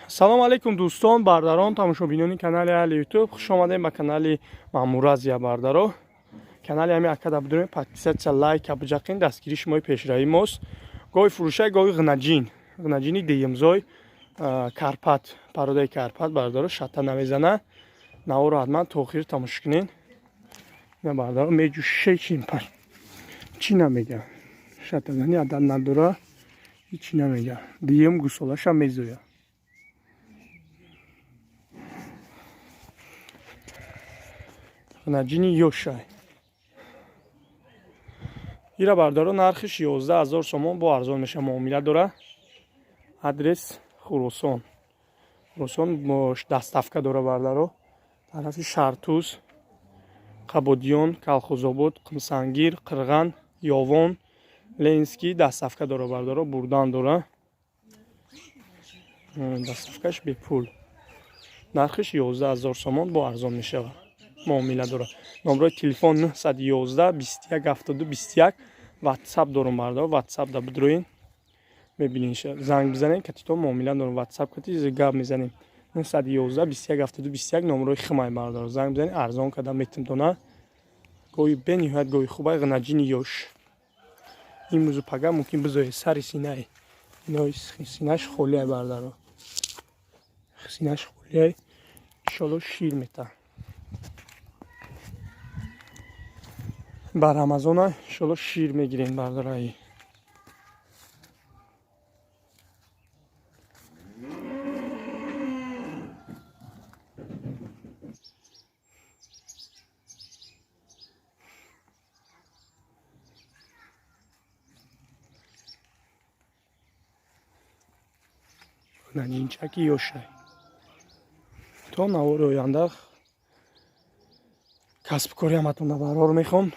Салому алейкум, дӯстон, бардарон, тамошобинони канали Аҳли Ютуб. Хуш омадем ба канали Маъмуразия, бардаро. Канали ҳами акада бидурем, подписаться, лайк абҷақин, дастгири шумои пешравии мост. Гови фурӯшай, гови ғнаҷин, ғнаҷини деюмзой, карпат, породаи карпат, бардаро, шата намезана. Наворо ҳатман то охир тамошо кунен. Ина, бардаро, меҷӯши, чӣ намега, шатазани адад надора, ҳичи намега. Дуюм гусолаша мезоя. Наҷини ёшай. Ира, бардаро, нархиш 11 000 сомон, бо арзон меша, муомила дора. Адрес Хуросон, Хуросон, доставка дора, бардаро, тарафи Шартуз, Қабодиён, Калхозобод, Қумсангир, Қирған, Ёвон, Ленинский доставка дора, бардаро, бурдан дора. Доставкаш бепул. Нархиш 11 000 сомон, бо арзон мешавад, муомила дорад. Номрои телефон 911 21 72 21. Ватсап дорум, бардор, ватсап да бидроин, мебинед, занг бизанед, катито муомила дорум, ватсап кати гап мезанем. 911 21 72 21 номрои химай, бардор, занг бизанед, арзон карда метимтона. Гови бениҳоят гови хубай, ғнаҷини ёш. Имрӯзу пага мумкин бизоед. Сари синай ино, синаш холиай, бардаро, синаш холиай. Иншолло, шир мета. Ба Рамазона иншолло шир мегирем, бардараи. Наҷинчаки ёшай. То навори оянда касбкори ҳаматонда барор мехоҳам.